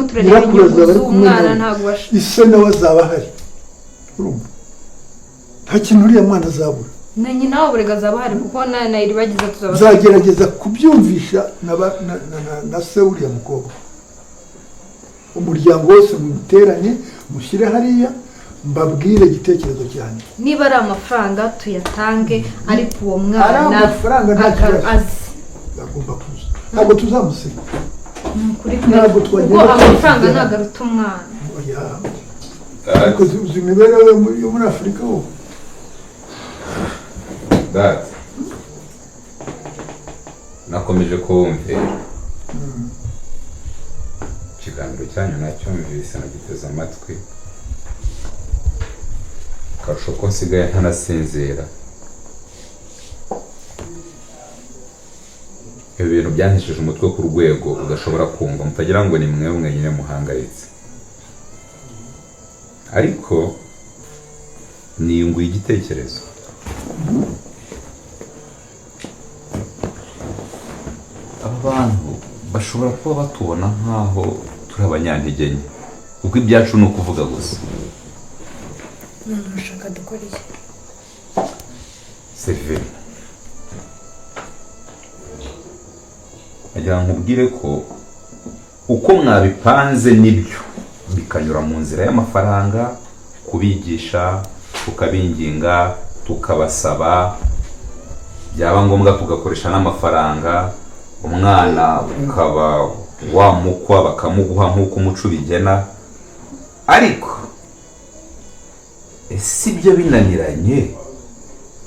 turareba Nyirakuru inyungu azaba ari kumwe z'umwana, nawe. ntabwo basha Ise nawe azaba ahari. Urumva, nta kintu uriya mwana azabura. Na nyina wabo rega azaba ahari, kuko na Iribagiza tuzaba. Nzagerageza kubyumvisha na se w'uriya mukobwa. Umuryango wose muterane, mushyire hariya, mbabwire igitekerezo cyanjye. Niba ari amafaranga tuyatange, ariko uwo Ari mwana amafaranga, nta kibazo. Azi. Agomba kuza, ntabwo tuzamusiga. Ni ukuri pe. Ntabwo Kuko twagenda amafaranga tumusige. ntabwo aruta umwana. Oya. Ariko uzi imibereho yo muri Afurika wowe? Data, nakomeje kubumvira ikiganiro cyanyu, nacyumvise, nagiteze amatwi. Akarusho ko nsigaye ntanasinzira. Ibi bintu byantesheje umutwe ku rwego udashobora kumva. Mutagira ngo ni mwe mwenyine muhangayitse, ariko niyunguye igitekerezo. Aba bantu bashobora kuba batubona nk'aho turi abanyantege nke, kuko ibyacu ni ukuvuga gusa. None urashaka dukora iki? Sylvie, agira ngo nkubwire ko uko mwabipanze nibyo, bikanyura mu nzira y'amafaranga, kubigisha, tukabinginga, tukabasaba, byaba ngombwa tugakoresha n'amafaranga, umwana ukaba wamukwa, bakamuguha nk'uko umuco ubigena. Ariko ese ibyo binaniranye,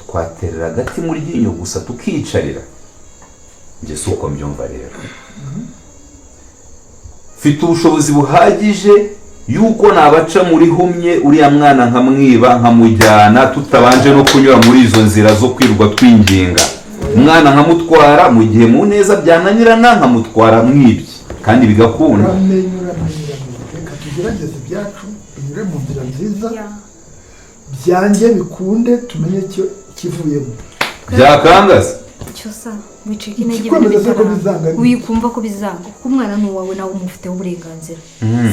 twaterera agati mu ryinyo gusa tukiyicarira? Njye si uko mbyumva. Rero mfite ubushobozi buhagije yuko nabaca muri humye, uriya mwana nkamwiba, nkamujyana, tutabanje no kunyura muri izo nzira zo kwirwa twinginga. Umwana nkamutwara, mu gihe mu neza byananirana nkamutwara mwibye, kandi bigakunda. Uramenye, uramenye, uramenye. Reka tugerageze ibyacu binyure mu nzira nziza, byange bikunde, tumenye icyo kivuyemo. Byakangaza. Cyusa, wicika intege, ibintu Ikikwemeza ko bitaranga. bizanga ni- Wikumva ko bizanga, kuko umwana ni uwawe, nawe umufiteho uburenganzira,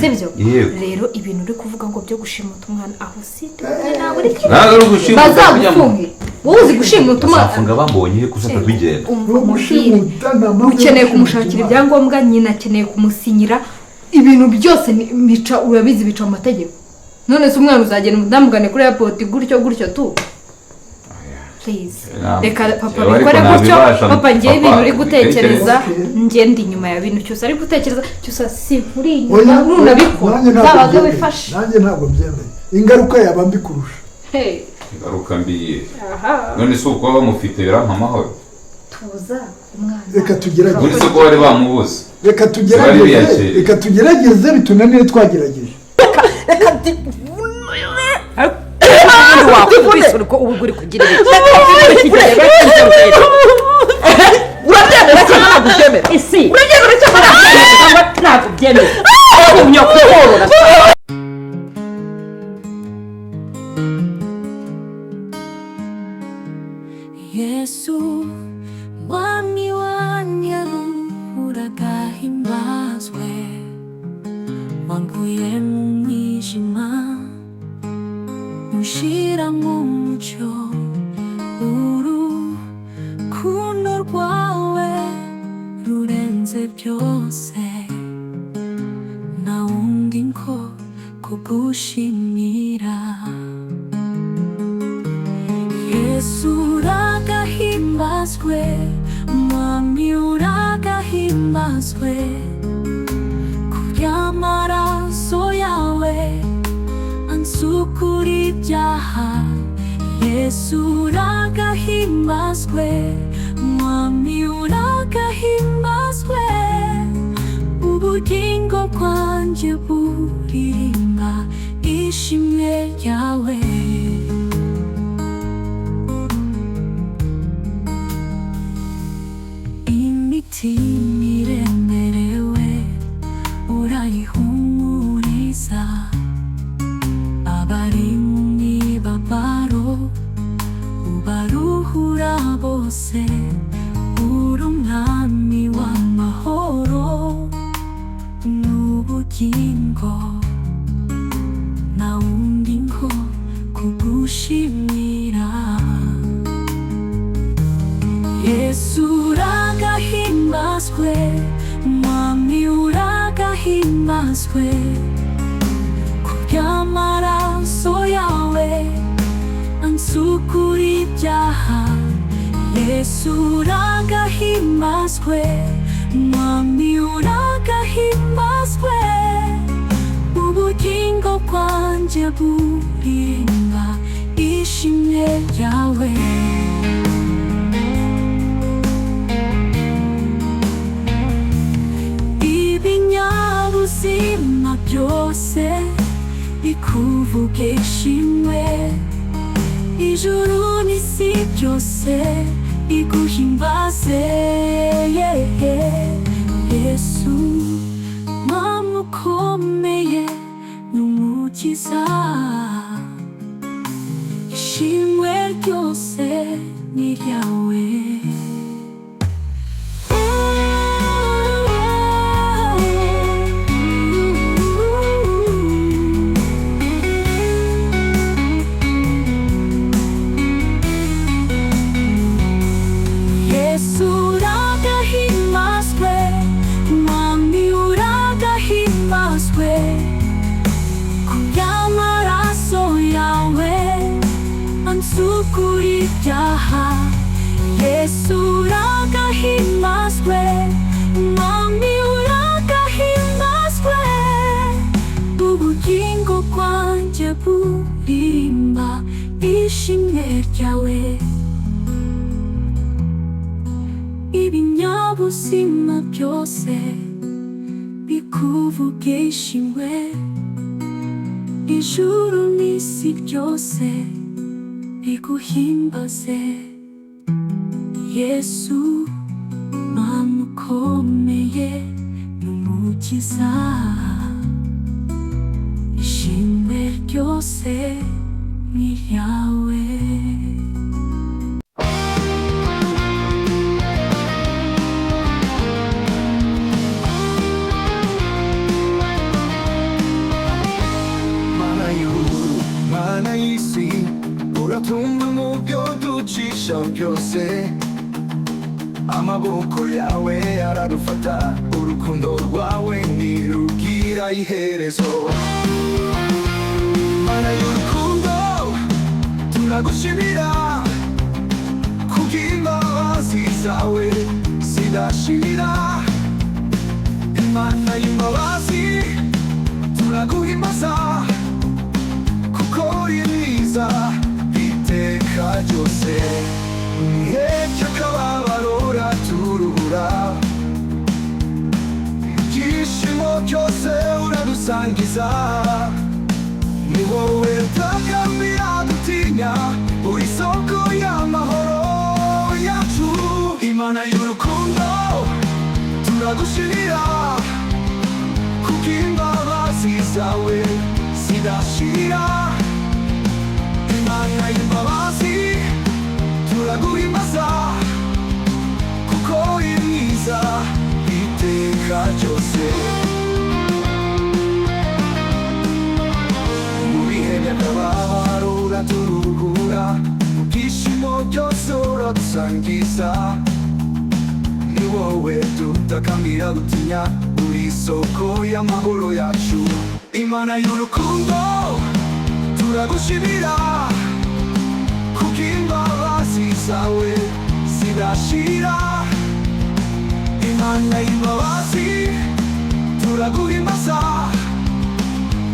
sibyo? Yego. Rero ibintu uri kuvuga ngo byo gushimuta umwana, aho si ntabwo uri Ntabwo ari ugushimuta. Bazagufunge. Wowe uzi gushimuta umwana? Bazafunga bambonye kuzata tugenda. Umva Ni mubwire. ugushimuta, nta mpamvu yo Ukeneye gushimuta kumushakira umwana. ibyangombwa, nyina akeneye kumusinyira ibintu byose. Bica, urabizi, bica mu mategeko. None se umwana uzagenda umudamugane kuri airport gutyo gutyo tu? Please. Reka papa Yewe, ariko bikore gutyo. nabibasha, Papa, ngewe papa, ibintu uri gutekereza, ubitekereze. njye ndi inyuma ya bintu cyose ari gutekereza. Cyose si uri inyuma. Oya, Nunabikora nanjye ntabwo uzabaze mbyemeye. wifashe. Nanjye ntabwo mbyemeye. Ingaruka yaba mbi kurusha. Hey, Ingaruka mbi yihe? Aha. None se ukuba bamufite birampa amahoro? Tuza, umwana. Reka tugerageze. Ubundi se ko bari bamubuze? Reka Bari tugerageze. biyakiriye. Reka tugerageze, bitunanire twagerageje. Reka Ubundi wakubise uri ko ubu uri kugira ibiki? Urabyemera cyangwa ntabwo ubyemera? Isi. Urabyemera cyangwa ntabwo ubyemera? Cyangwa ntabwo ubyemera, nyokorora. Yesu mwami wanjye, uragahimbazwe, wankuye mu mwijima unshira mu mucyo. Urukundo rwawe rurenze byose, nta wundi nko kugushimira. Yesu uragahimbazwe, Mwami uragahimbazwe, kury'amaraso yawe ansukura ibyaha. Yesu uragahimbazwe, Mwami uragahimbazwe, ubugingo bwanjye buririmba ishimwe ryawe. Imitima iremerewe urayihumuriza, abari mu mibabaro ubaruhura bose, uri umwami. Uragahimbazwe kubw'amaraso yawe ansukura ibyaha. Yesu uragahimbazwe, Mwami uragahimbazwe, ubugingo bwanjye buririmba ishimwe ryawe. Ibinyabuzima byose bikuvuge ishimwe, ijuru n'isi byose biguhimbaze. Yesu Mwami ukomeye n'umukiza, ishimwe ryose ni iryawe. Yesu uragahimbazwe, Mwami uragahimbazwe, kubw'amaraso yawe ansukura ibyaha. Yesu uragahimbazwe, Mwami uragahimbazwe, ubugingo bwanjye buririmba ishimwe ryawe. Ibinyabuzima byose bikuvuge ishimwe, ijuru n'isi byose biguhimbaze. Yesu Mwami ukomeye n'umukiza, ishimwe ryose ni iryawe. Mana y'ijuru, Mana y'isi, uratumva mu byo ducisha byose. Amaboko yawe aradufata, urukundo rwawe ntirugira iherezo. Mana y'urukundo, turagushimira kubw'imbabazi zawe zidashira. Imana y'imbabazi, turaguhimbaza kuko uri mwiza iteka ryose. Mu cy'akababaro uraturura, ibyishimo byose uradusangiza. Ni wowe tutakambira dutinya, uri isoko y'amahoro yacu. Imana y'urukundo, turagushimira kubw'imbabazi zawe zidashira. Imana y'imbabazi, turaguhimbaza kuko uri mwiza iteka ryose. Mu bihe by'akababaro uraturuhura, mu byishimo byose uradusangiza. Ni wowe tutakambira gutinya, uri isoko y'amahoro yacu. Imana y'urukundo, turagushimira kubw'imbabazi zawe zidashira. Imana y'imbabazi, turaguhimbaza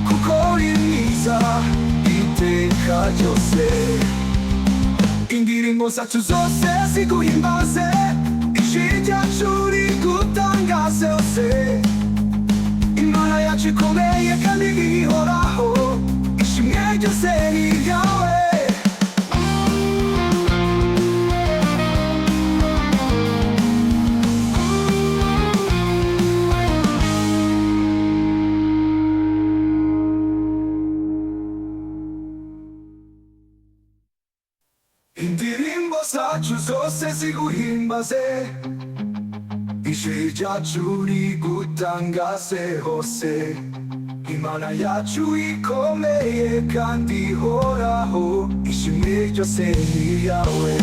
kuko uri mwiza iteka ryose. Indirimbo zacu zose ziguhimbaze, ijwi ryacu rigutangaze hose. Imana yacu ikomeye kandi ihoraho, ishimwe ryose ni iryawe. Indirimbo zacu zose ziguhimbaze, ijwi ryacu rigutangaze hose. Imana yacu ikomeye kandi ihoraho, ishimwe ryose ni iryawe.